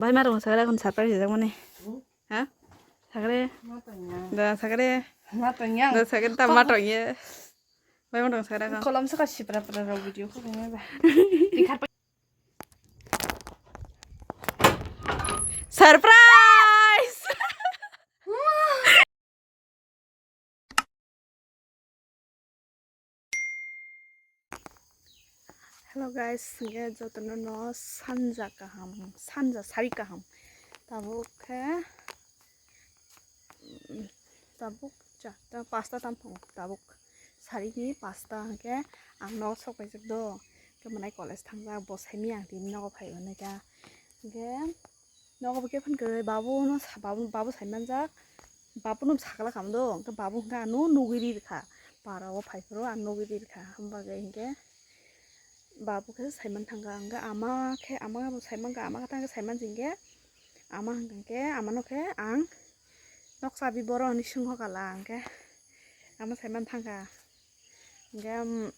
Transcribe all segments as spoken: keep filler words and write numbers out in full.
Bai ma rong sakre kon surprise jak mani. Ha? Sakre. Da sakre. Da sakre ta ma tong ye. Bai ma rong sakre kon. Kolom saka sipra pra video ko ba. Surprise! Hello guys, hingke jotono no sanja kaham, sanja sari kaham. Tabuk khe, mm, tabuk charta, pasta tam tongo. Tabuk sari ni pasta hingke ang no sok paijak do. Khe mwnai college thangjak, bo saimya ang tini nogo phai hwnwi kha. Hingke nogo bo khe phone kwrwi, babu no sa-, babu, babu saimanjak, babu no sakla khamdo, hingke babu hingke ano nugwi ri rikha, para o phai phuru ang nugwi ri rikha, hamba khe hingke babu khe saiman thangkha, hingke ama khe, ama bo saimankha, ama khe thangkhe saiman jingkhe, ama hingkhe ama no khe ang noksa bi boro hinwi sungkha kala, hingke ama saiman thangkha. Hingke, um,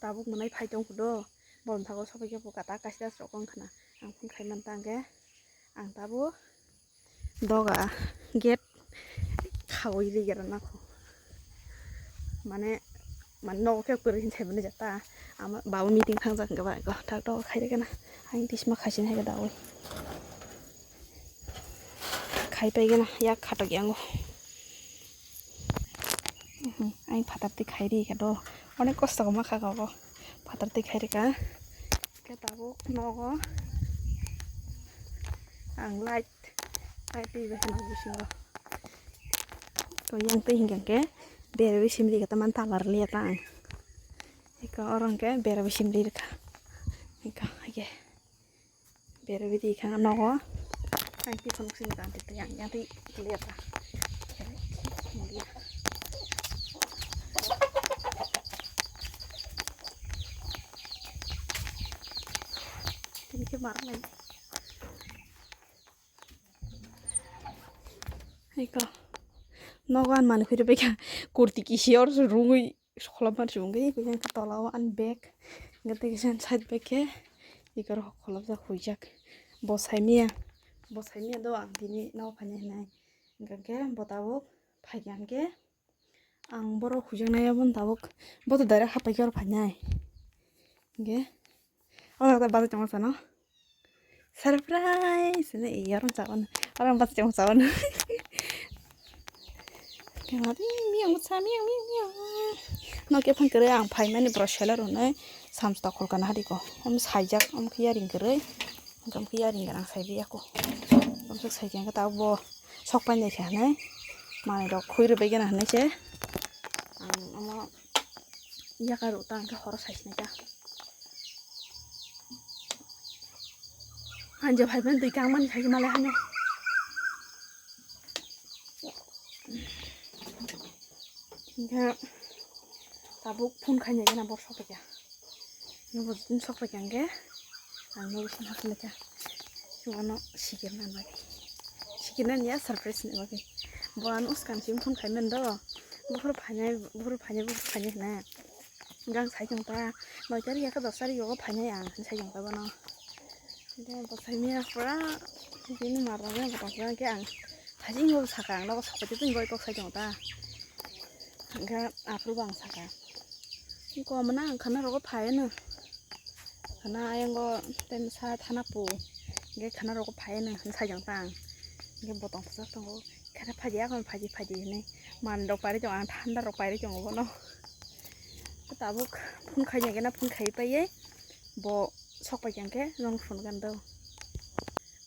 tabuk mwnai phai tong khudo, bolong thago sobai khe bo kata kaisa rok wng khna. Ang phone khai man ta hingke, ang tabuk doga gate khaui ri gira nakho. Mane, mane nogo khe kwrwi hin sai mani jata. Ama babu meeting thangjak hingke ba, go, thak doga khai ri gana. Ang tisma khai sini hai daui. Khai pai gana, yak khatok yango. Mhm, ang phatar twi khai ri kha do. Onek kosto ma kha kha bo. Phatar twi khai ri kha. Khe tabuk nogo ang light, light twi bai kheno bisingo. To yang twi hingkha khe berwi sim ri kha ta man ta lar liya ta ang. Iko oro hingkhe berwi sim ri kha. Iko hingkhe. Berwi di kha nogo. Ang twi phunuk sini tang twi yang yang twi clear ta. Tini khe mar nai. Iko. Nogo an mani khui rwbaikha kurti kisi or rungwi. Kholopma rwngwi khe tola o ani bag hwnkhe tei kisa side bag khe eko rok kholopjak huijak. Bo saimanya, bo saimanya do ang tini nogo phainai hinwi. Hwnkhe bo tabuk phaikha hwnkhe ang borok huijaknai abono tabuk bo to direct hapaikhe oro phainai. Hwnkhe o jaga bazai tongo chwng no. Surprise! Hwnwi, ee, oro chawano. Oro bachai tongo chawano. Khe ma, miyang, miyang, bwsa, miyang, miyang, miyang. Nokia phone kwrwi ang phaimani bwrwi seller hwnwi samstok khulkana hariko. Omo saijak, omo khe yaring kwrwi. Omo khe yaring gwnang saibi yako. Omo khe saijak khe tabuk bo sok painai khe hwnwi. Manwi rok khui rwbai gana hwnwi se. Ang omo Yakarok ta hwnkhe horo saisinai ta. Hanja phaiphano twi kangmani saisi malai hano. Hwnkhe tabuk phone khaina gana bor sokphaikha. Nokbo sokphaikha hwnkhe ang nokbo song hapnai kha. Chwngno sikirna bagwi. Sikirna niya surprise ni bagwi. Bo ano swkang simi phone khaimani do. Buphuru phainai, buphuru phainai, buphuru phainai hwnwi. Gang sai tong ta. Noi tarik ya khe dos tarik yogo phainai ang hwnwi sai tong ta bono. Bo sai miya pura bini mar rok bo tong khe ang. Sajing bo saka ang nogo sokphaikhe tini boi kok sai tong ta. Hwnkhe aphuru bo ang saka. Komna ang khana rogo phaiano. Khana ayango tei sa thana pu. Hwnkhe khana rogo phaiano hwnwi sai tong ta ang. Hwnkhe botong thajak tongo. Khana phaidi, akhon phaidi, phaidi hwnwi. Manwi rok pairi tongo, ang thanda rok pairi tongo bono. Tabuk phone khaina gana phone khai paiye. Bo sok paikha hwnkhe nong phone gan do.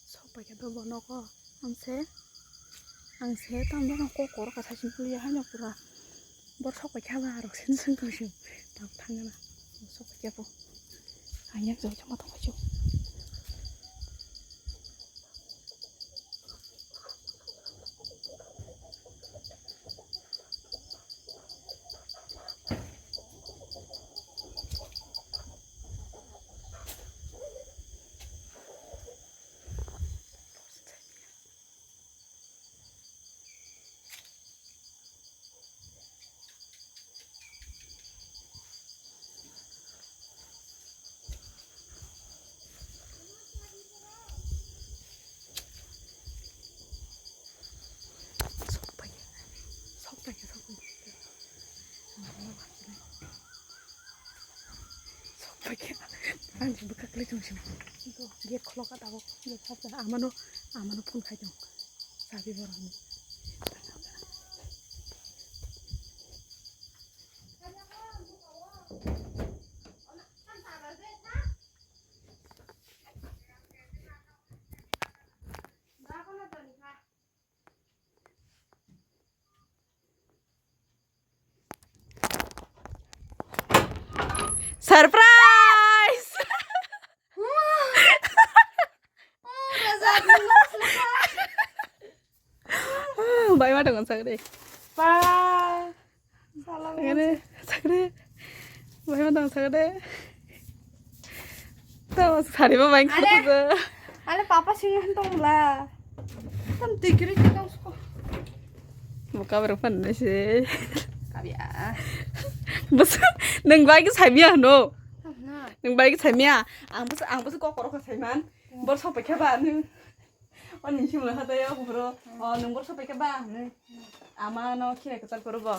Sok paikha do bo nogo. Ang se, ang se tamo kok koro kasa simi phuya haino pura. Bor sok paikha ba rok sen sen tong sio. Tabuk thang gana. Sok paikha bo. Ang yak jok jok ma tong paikha. Ang se bwkha kwlwi tong sini. Gate khulok ka tabuk. Gate khulok ka amano, amano phone khai tong. Sabi borokni. Surprise! Bai ma tongo sakde. Ba. Sakde, sakde. Bai ma tongo sakde. Tamo sari ba bai khata. Ale papa sing han tong la. Tam tikiri tikang sko. Buka bereng pan nasi. Kabya. Bus neng bai ke saimia no. Neng bai ke saimia. Ang bus ang bus kok korok saiman. Bor sopai khe ba nung. O nung simla hata ya bufro. O nung bor sopai khe ba nung. Ama no khire kwtal koro bo.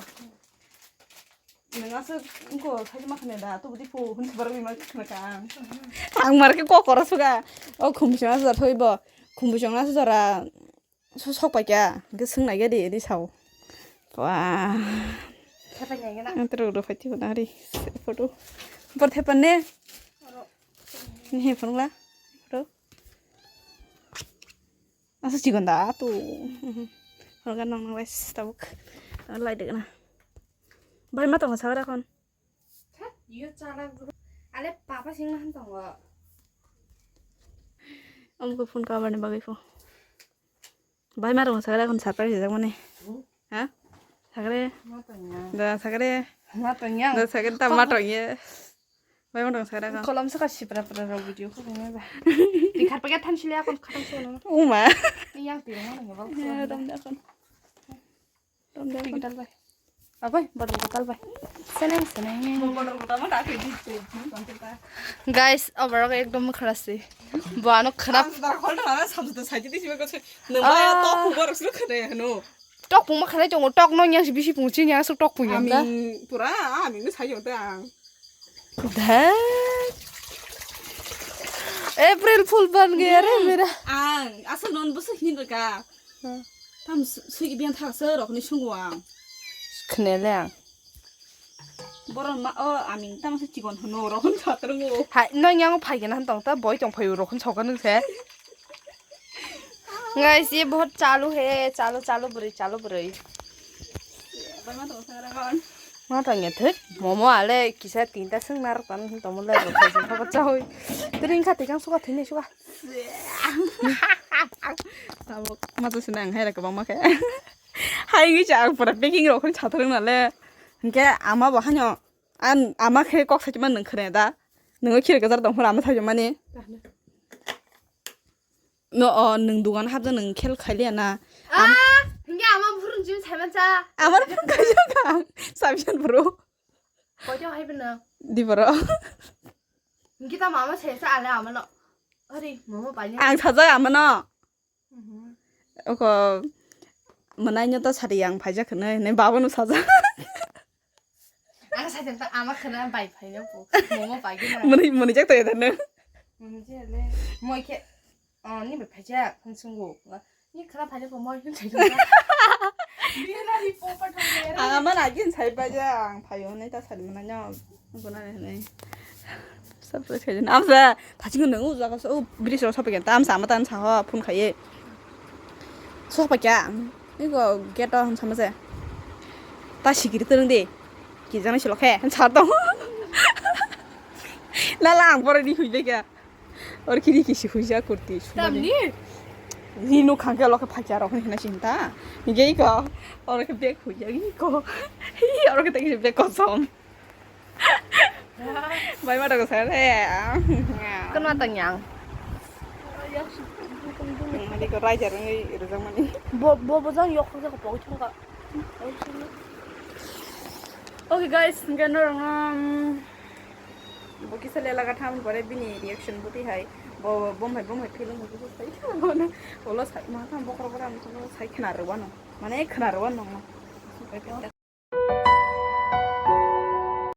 Nung aswk wngko saima khne da to budi phu hun sbar ma khna ka ang. Ang mar khe kok koro suga. O khum bisong aswk thoi bo. Khum bisong aswk jora. Su sok pai kya, hingke swng nai gadi, di sao. Wah. Thepai nai gana. Ang teruk rok phai tigo nari. Photo. Bor thepan ne? Ni he phone la? Photo. Asa chigon da tu. Phone ga nang nang wes tabuk. Lai de gana. Bai ma tongo sagra kon. Thak, yo chalak bro. Ale papa sing han tongo. Amko phone cover ni bagwi pho. Bai ma tongo sakre, kon surprise rijak mani. Hmm? Ha? Sakre. Ma tong ya. Da sakre. Ma tong ya. Da sakre ta ma tong ye. Bai ma tongo sakre kon. Kolom saka sipra pra ro video ko ngai ba. Di khar pakai than sile akon khatang sono. Uma. Yang ti ma nang ba. Ya, ram da kon. Ram da kon. Tal bai. Abai, bodol ko tal bai. Seneng, seneng. Mo bodol ko tamo ta khe di te. Guys, abarok ekdom khara se. Bo ano khara. Samsudar khol na samsudar sai di sibe ko. Nang ba tok ko borok silo khare hano. Tok pung ma khare tongo, tok no yang si bisi pung chi yang su tok pung yang da. Ami pura ami no sai yong ta. Dha. April Fool ban gaya re mera. Ang asal non busu hin ka. Hmm. Tam sui biang thak se rok ni sungu ang. Khnele ang. Boron ma o ami tam se chikon hano rok hon khatrungu. Hai no yang phai gena tong ta boi tong phai rok hon sokan se. Guys, ye bahut chalu hai, chalu, chalu bwrwi, chalu bwrwi. Bai ma tong sangra kon. Ma tong ya thik, momo ale kisa tinta sing nar tan tong le rok hon sokan chawi. Tring kha tikang suka thini suka. Tabuk mato sini ang hai rok bang ma khe. Hai wngwi cha ang pura packing rok khon chatharwng nale. Hinkhe ama bo haino an ama khe kok saima nwng khne da. Nwng khir gajar dong phano ama saimani. No o nwng dugan habjak nwng khel khailiya na. Ah, hinkhe ama phurung jim saiman cha. Amar phurung khailiya ka. Sabian bro. Koito hai bwno. Di bro. Hinkhe ta mama sai sa ale amano. Ari mama paile. Ang sajak amano. Mhm. Oko mwnaino ta sari ang phaijak hinwi hinwi babono sajak. Ang sajak ta ama khwna bai phaina po. Momo pai gina. Mwnwi mwnwi jak ta yadano. Mwnwi je le. Moi khe, oh, ni bai phaijak hwn sungo. Ni khwna phaijak po moi hwn sajak. Bina hi po pa thong ya. Ang ama na gin sai phaijak ang phaio hinwi ta sari mwnaino. Guna hinwi. Surprise khaijani. Amsa, thaching nung o jaga so, o bridge rok sophaikha. Tamsa ama tan saho phone khaiye. Sophaikha. Ego gate o hamsa mase. Ta sikiri twrwng di. Ki jana silo khe. Sa tong. Lala ang pore di huibe kya. Or kiri kisi huija kurti. Tamni? Ni no khangke lo khe phakya rok hina chinta. Nige iko. Or khe bag huija iko. Hi or khe ta kisi bag kosom. Bai ma dago sare. Kan ma tang yang. Mani ko raja rung i rujang mani. Bo bo bo jang yok khang ko pok chong ka. Okay guys, gano rong um, bo kisa lela ka tham pore bini reaction buti hai. Bo bom hai bom hai film buti sai. Olo sai ma tham bokro bokro am sai khna rwano. Mane khna rwano.